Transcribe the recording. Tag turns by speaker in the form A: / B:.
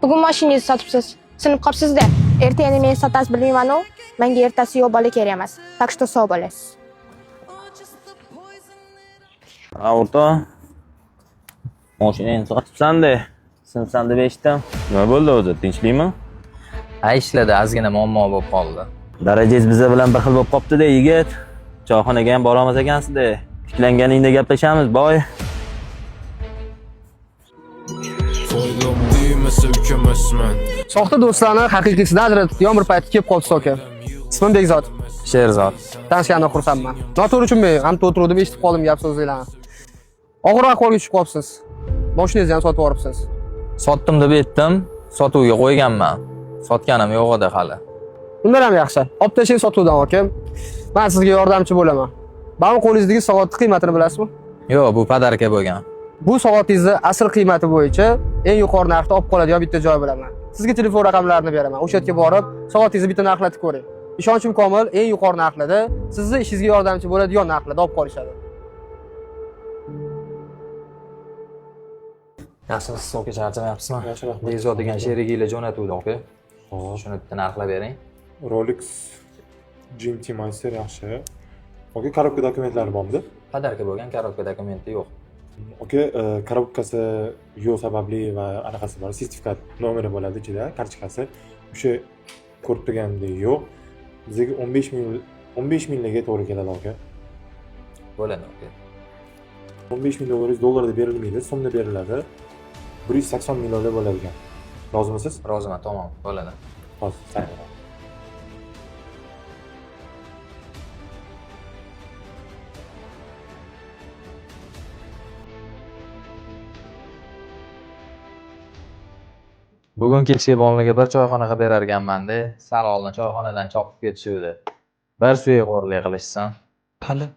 A: Bugun mashinangizni sotibsiz. Sinib qolibsiz-da. Erta yana meni sotasiz bilmayman-u. Menga ertasi yo'q bola kerak emas. Так что sog' bo'lasiz.
B: Ha, o'rtoq. Mashinangni sotibsan-da. Sinibsan deb eshitdim. Nima bo'ldi o'zi? Tinchlikmi?
C: Ha, ishlarda ozgina muammo bo'lib qoldi.
B: Darajangiz biza bilan bir xil bo'lib qopti-da, yigit. Choyxonaga ham borolmas ekansiz-da. Tiklanganingda gaplashamiz, boy.
D: Foydam tegmasa ukamasman.
E: Soxta do'stlarni haqiqiysidan ajratib bir payt kelib qolibsiz aka. Ismim Bekzod.
C: Sherzod.
E: Tanishgandan xursandman. Noto'g'ri tushunmang, ham o'tiruvdim, eshitib qoldim gap so'zinglarni. Og'ir ahvolga tushib qolibsiz. Mashinangizni ham sotib yuboribsiz.
C: Sotdim deb aytdim, sotuvga qo'yganman. Sotganim yo'q edi hali.
E: Undan ham yaxshi. Olib tashlang sotuvdan aka. Men sizga yordamchi bo'laman. Mana bu qo'lingizdagi soatning qiymatini bilasizmi?
C: Yo'q, bu podarka bo'lgan.
E: Bu soatingizni asl qiymati bo'yicha eng yuqori narxda olib qoladigan bitta joy bilaman. Sizga telefon raqamlarini beraman. O'sha yerga borib, soatingizni bitta narxlatib ko'ring. Ishonchim komil, eng yuqori narxlarda sizni ishingizga yordamchi bo'ladigan narxlarda olib qolishadi.
C: Yaxshimisiz aka, charchamayapsizmi?
F: Yaxshi, rahmat.
C: Bekzod degan sheriginglar jo'natuvdi aka.
F: Hop.
C: Shuni bitta narxlab bering.
F: Rolex GMT Master yaxshi. Aka, korobka dokumentlari bormidi?
C: Podarka bo'lgan, korobka dokumenti yo'q.
F: Aka, korobkasi yo'q sababli va anaqasi bor, sertifikat nomeri bo'ladi ichida, kartochkasi. O'sha ko'rib turganimdek yo'q. Bizga 15 ming 15 minglarga to'g'ri keladi aka.
C: Bo'ladi aka.
F: 15 ming dollaringiz dollarda berilmaydi, so'mda beriladi. 180 millionda bo'ladigan. Rozimisiz?
C: Roziman, tamom, bo'ladi.
F: Hozir saylaman.
C: Bugun kechki bolaga bir choyxona qilib berarkanman-da, sal oldin choyxonadan chopib ketishuvdi. Bir suyeqo'rlik qilishsin.
G: Hali